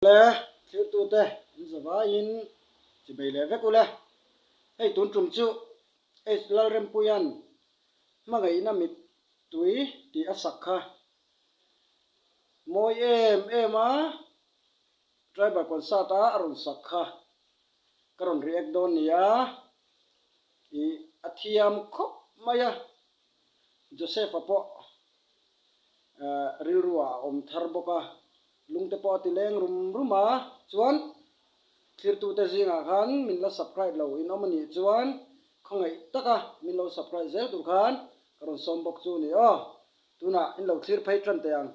Awle, thiltute in zavaiin chibei leh vek ule. Hei tun tum chu H Lalrempuia'n hmangaihna mittui tih a sak kha mawi em em a, Tribal Concert a a rawn sak kha ka rawn react dawn nia ih a thiam khawp mai a, Joseph-a pawh rilru ah a awm thar bawk a, lungte pawh a ti leng rum rum a, chuan thlirtute zingah khan min la subscribe lo in awm a nih chuan khawngaih taka min lo subscribe zel tur khan ka rawn sawm bawk chu a ni aw, tunah in lo thlir phei tan teh ang.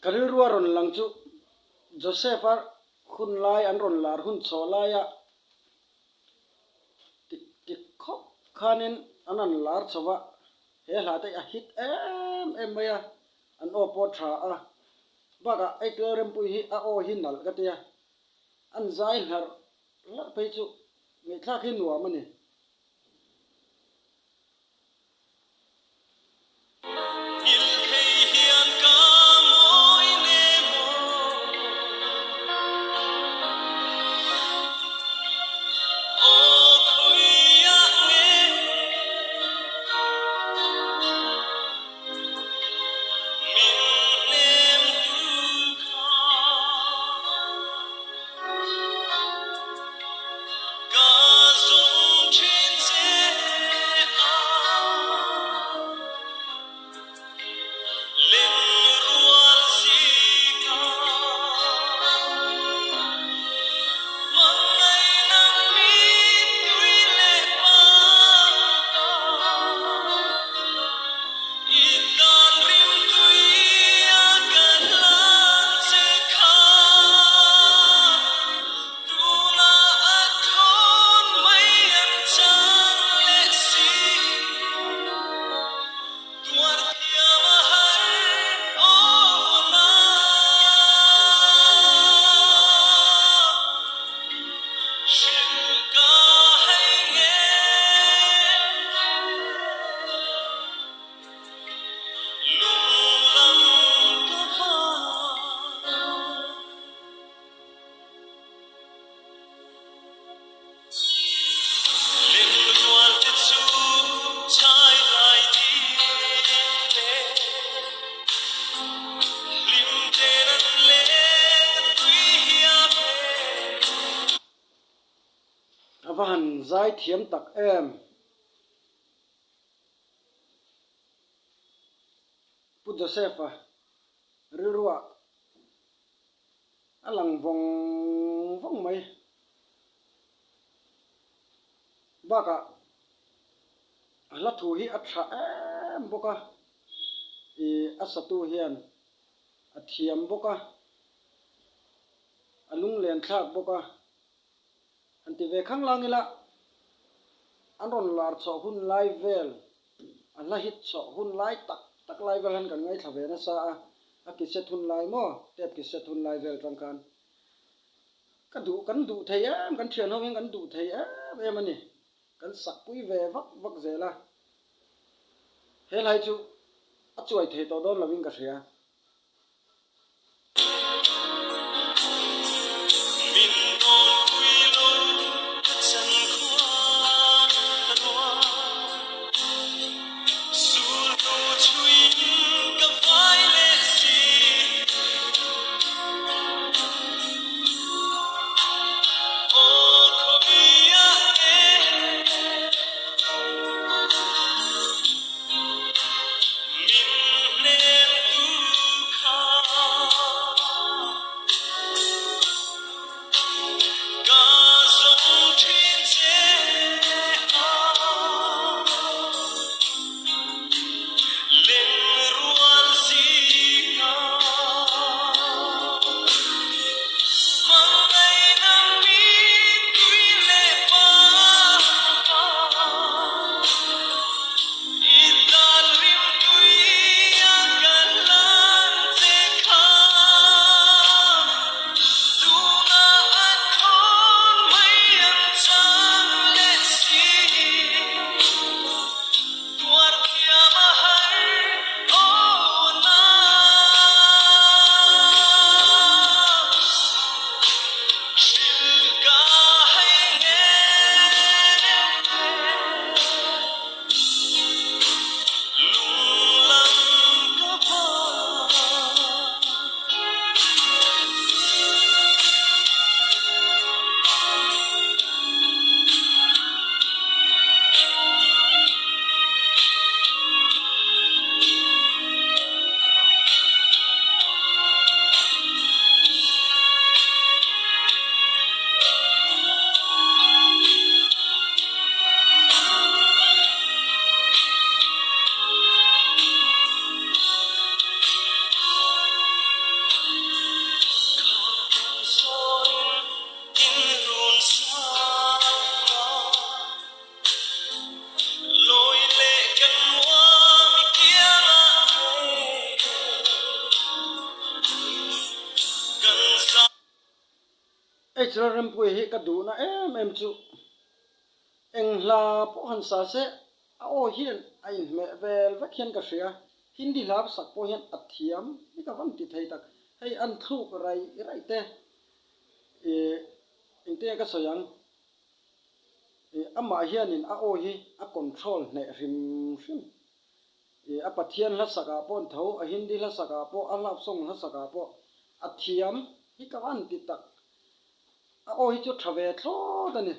Ka rilrua rawn lang chu Joseph-a hun lai an rawn lar hun chhoh laia tik tik khawp khanin an rawn lar chho va, he hla te hi a hit em em mai a, an aw pawh a tha a, bakah Eitlel Rempuii hi a aw hi nalh ka tia, an zai hlarh hlarh phei chu ngaihthlak hi nuam a ni. A va han zai thiam tak em. Pu Joseph-a rilruah a lang vawng vawng mai. Bakah a hla thu hi a tha em bawk a, ih a satu hian a thiam bawk a, a lunglen thlak bawk a. Han ti ve khang lang ila, an rawn lar chhoh hun lai vel, a hla hit chhoh hun lai tak tak lai vel han kan ngaithla ve nasa a, a kiset hun lai maw, tape kiset hun lai vel tang khan ka duh, kan duh thei em, kan thian ho hian kan duh thei em em a ni, kan sak pui ve vak vak zel a, he hlai chu a chuai thei tawh dawn lovin ka hria. JH Lalrempuia hi ka duhna em em chu eng hla pawh han sa se a aw hian a inhmeh vel vek hian ka hria. Hindi hla sak pawh hian a thiam hi ka van ti thei tak. Hei an thluk raih raih te ih engtin nge ka sawi ang ih amah hianin a aw hi a control hneh hrim hrim. Ih a Pathian hla sakah pawh an tho, a Hindi hla sakah pawh, a love song hla sakah pawh a thiam hi ka van ti tak. A aw hi chu tha ve thlawt a ni.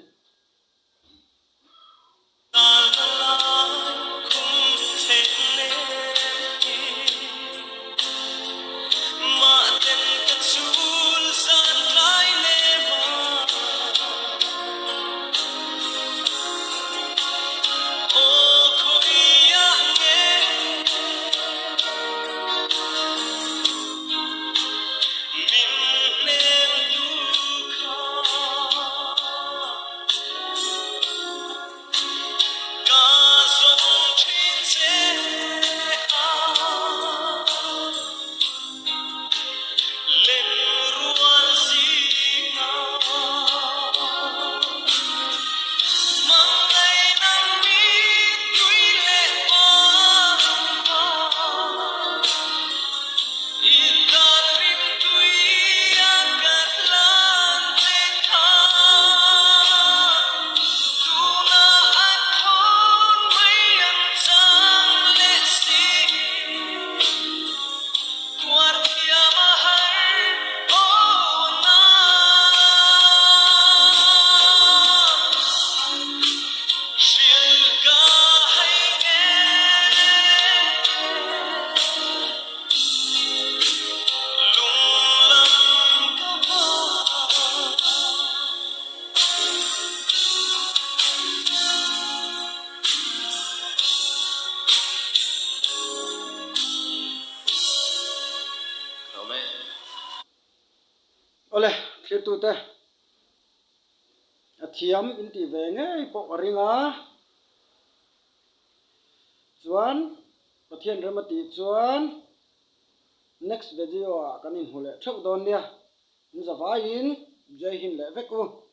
Awle, thlirtute a thiam in tih ve ngei pawh ka ring a, chuan Pathian rem a tih chuan next video ah kan inhmu leh theuh dawn nia, in zavaiin Jai Hind leh vek u.